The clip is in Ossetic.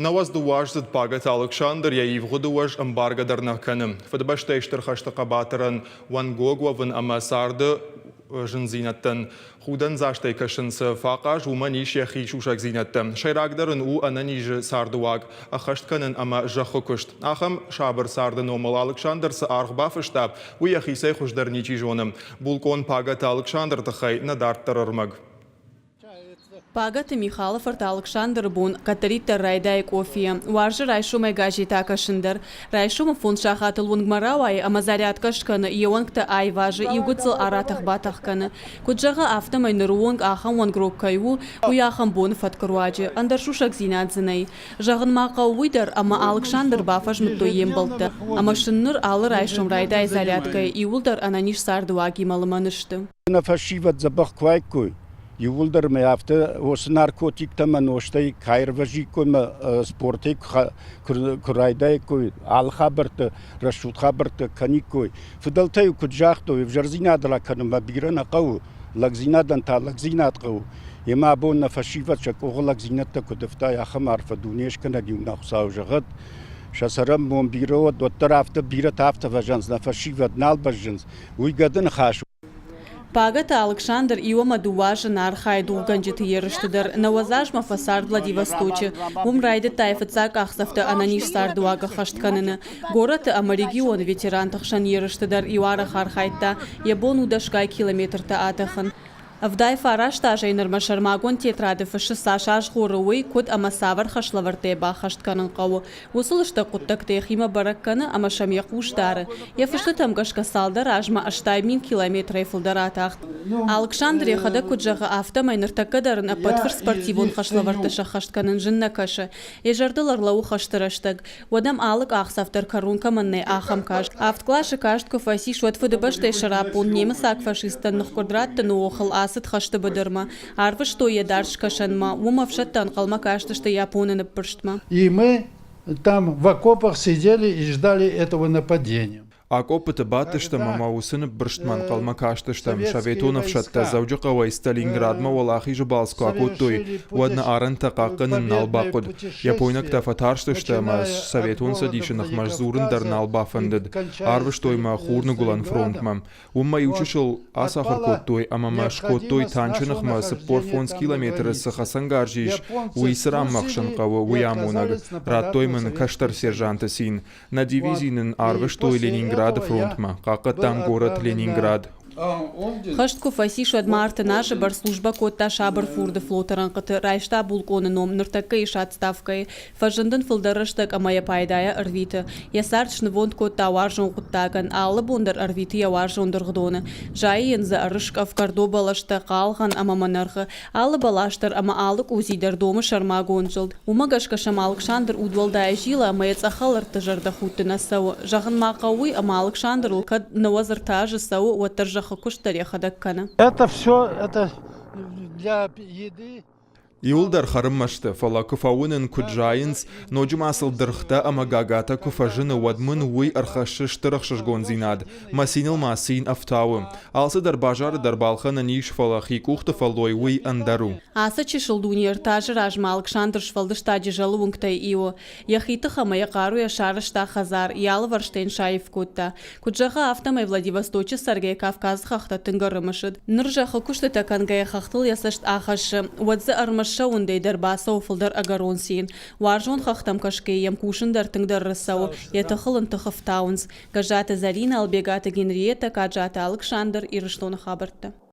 Науӕдз дыууӕаздзыд Пагӕты Алыксандр йӕ ивгъуыды уӕз ӕмбаргӕ дӕр нӕ кӕны. Фыдыбӕстӕйы Стыр хӕсты хъӕбатырӕн уӕнгуаг уӕвын ӕмӕ царды зындзинӕдтӕн худӕндзастӕй кӕсын цы фӕахъаз, уымӕн ис йӕхи сусӕгдзинӕдтӕ. Сӕйрагдӕр ын у ӕнӕнизы цардыуаг ӕххӕст кӕнын ӕмӕ зӕххы куыст. Ахӕм сабыр царды номыл Алыксандр цы аргъ бафыста, уый йӕхицӕй хуыздӕр ничи зоны. Булкъон Пагӕты Алыксандры тыххӕй нӕ дарддӕр ӕрмӕг. Пагӕты Михалы фырт Алыксандры бон кӕддӕриддӕр райдайы къофийӕ. Уарзы райсомӕй газет акӕсын дӕр. Райсомы фондз сахатыл уынгмӕ рауайы ӕмӕ зарядкӕ скӕны, йе уӕнгтӕ айвазы, иу гыццыл аратӕх-батӕх кӕны. Куыд зӕгъы, афтӕмӕй ныры онг ахӕм уӕнгрог кӕй у, уый ахӕм боны фӕткы руаджы. Ӕндӕр сусӕгдзинад дзы нӕй. Зӕгъын ма хъӕуы уый дӕр, ӕмӕ Алыксандры бафӕзмыдтой йе мбӕлттӕ. Ӕмӕ сын ныр алы райсом райдайы зарядкӕйы, иууылдӕр ӕнӕниз цардыуагимӕ лымӕн сты. Нӕ фӕсивӕд дзӕбӕх куы уаиккой, иууылдӕр мӕ афтӕ уыцы наркотиктӕ мӕ нозтӕй куы аирвӕзиккой мӕ спортӕй куы райдаиккой, алы хабӕрттӕ, рӕсугъд хабӕрттӕ кӕниккой. Фыдӕлтӕ-иу куыд загътой, ӕвзӕрдзинад ракӕнынмӕ бирӕ нӕ хъӕуы, лӕгдзинадӕн та лӕгдзинад хъӕуы. Емӕ абон нӕ фӕсивӕд сӕ къухы лӕгдзинӕдтӕ куыд ӕфтай, ахӕм арфӕ дунескӕнӕг-иу нӕ Хуыцау зӕгъӕд. Сӕ цӕрӕнбон бирӕ уӕд, уӕддӕр афтӕ бирӕтӕ афтӕ фӕзӕгъынц, нӕ фӕсивӕд нал бӕззынц. Уый гӕды ныхас у. Пагӕты Алыксандр иу ӕмӕ дыууӕ азы нӕ архайы дугъгӕнджыты ерысты дӕр. Науӕдз азмӕ фӕцард Владивосточы. Уым райдыдта йӕ фыццаг къахдзӕфтӕ ӕнӕниз цардыуаг ӕххӕст кӕныны. Горӕты ӕмӕ регионы ветеранты хсӕн ерысты дӕр иу арӕх архайдта. Йӕ бон у дӕсгай километртӕ атӕхын. 79 азӕй нырмӕ сӕрмагонд тетрады фыссы, цас азгъоры, уый, куыд ӕмӕ цавӕр хӕслӕвӕрдтӕ йӕ баххӕст кӕнын хъӕуы, уыцы лыстӕг хъуыддӕгтӕ йӕхимӕ бӕрӕг кӕны ӕмӕ сӕм йӕ хъус дары. Йӕ фыстытӕм гӕсгӕ цалдӕр азмӕ 80 000 километрӕй фылдӕр атахт. Алыксандр йӕхӕдӕг куыд зӕгъы, афтӕмӕй ныртӕккӕ дӕр ын ӕппӕт фырспортивон хӕслӕвӕрдтӕ сӕххӕст кӕнын зын нӕ кӕсы. Йӕ зӕрдыл ӕрлӕууы хӕсты рӕстӕг. Уӕд ӕм алы къахдзӕф дӕр кӕрон кӕмӕн нӕй, ахӕм каст. Авд къласы каст куы фӕцис, уӕд Фыдыбӕстӕйы сӕраппонд немыцаг фашисттӕн ныхкъуырд раттыны охыл ацыд хӕсты быдырмӕ. Арвыстой йӕ дард скӕсӕнмӕ. Уым ӕфсӕдтӕ ӕнхъӕлмӕ кастысты Японы ныббырстмӕ. И мы там в окопах сидели и ждали этого нападения. Акъоппыты бадтыстӕм ӕмӕ уыцы ныббырстмӕ ӕнхъӕлмӕ кастыстӕм. Советон ӕфсӕдтӕ Дзӕуджыхъӕуӕй Сталинградмӕ Уӕлахизы балц куы акодтой, уӕд нӕ арӕнтӕ хъахъхъӕнын нал бахъуыд. Япойнӕгтӕ фӕтарстысты ӕмӕ Советон Цӕдисы ныхмӕ сдзурын дӕр нал бафӕндыд. Арвыстой мӕ Хурныгуылӕн фронтмӕ. Уым мӕ иучысыл ацахуыр кодтой ӕмӕ мӕ скодтой танчы ныхмӕ 45 километры цы хӕцӕнгарз ис, уый цы ранмӕ ӕхсын хъӕуы, уый амонӕг. Радтой мын кӕстӕр сержанты цин. Нӕ дивизи нын арвыстой Ленинграды фронтмӕ, хъахъхъӕдтам горӕт Ленинград. Хӕст куы фӕцис, уӕд ма ӕртын азы бӕрц службӕ кодта Сабыр фурды флоты рӕнхъыты, райста булкъоны ном, ныртӕккӕ ис отставкӕйы. Фӕзынд ын фылдӕр рӕстӕг ӕмӕ йӕ пайдайӕ ӕрвиты. Йӕ цард снывонд кодта уарзон хъуыддагӕн, алы бон дӕр ӕрвиты йӕ уарзон дыргъдоны. Зайы йын дзы ӕрыскъӕф, кӕрдо бӕлӕстӕ, хъалгъӕн ӕмӕ мӕнӕргъы. Алы бӕлас дӕр ӕмӕ алы къудзи дӕр домы сӕрмагонд зылд. Уымӕ гӕсгӕ сӕм Алыксандр удуӕлдайӕ зилы ӕмӕ йӕ цъӕххӕлӕртты зӕрдӕхудты нӕ цӕуы. Зӕгъын ма хъӕуы уый, ӕмӕ Алыксандрыл кӕд 93 азы цӕуы, уӕддӕр зӕххы куыст дӕр йӕхӕдӕг кӕны. Это все это для еды. Иуылдӕр хӕрынмӕ сты, фӕлӕ куы фӕуынын, куыд зайынц, ноджы ма сыл дыргътӕ ӕмӕ гагатӕ куы фӕзыны, уӕд мын уый ӕрхӕссы стыр ӕхсызгондзинад. Мӕ циныл ма цин ӕфтауы. Алцыдӕр базары дӕр балхӕнӕн ис, фӕлӕ хи къухты фӕллой уый ӕндӕр у. Ацы чысыл дуне ӕртӕ азы размӕ Алыксандр сфӕлдыста Джызӕлы уынгтӕй иуы. Йӕхи тых ӕмӕ йӕ хъаруйӕ сарӕзта хӕдзар, йӕ алывӕрстӕ йын саив кодта. Куыд зӕгъы, афтӕмӕй Владивосточы цӕргӕйӕ Кавказы хӕхтӕ тынг ӕрымысыд. Ныр зӕххы куыстытӕ кӕнгӕйӕ хӕхтыл йӕ цӕст ахӕссы, уӕд дзы ӕрмӕст сӕ уындӕй дӕр бацӕуы фылдӕр ӕгӕрон цин. Уарзон хӕхтӕм кӕсгӕйӕ йӕм кусын дӕр тынгдӕр рцӕуы, йӕ тыхыл ын тых ӕфтауынц. Гӕззаты Зӕринӕ, Ӕлбегаты Генриеттӕ, Каджаты Алыксандр, Ирыстоны хабӕрттӕ.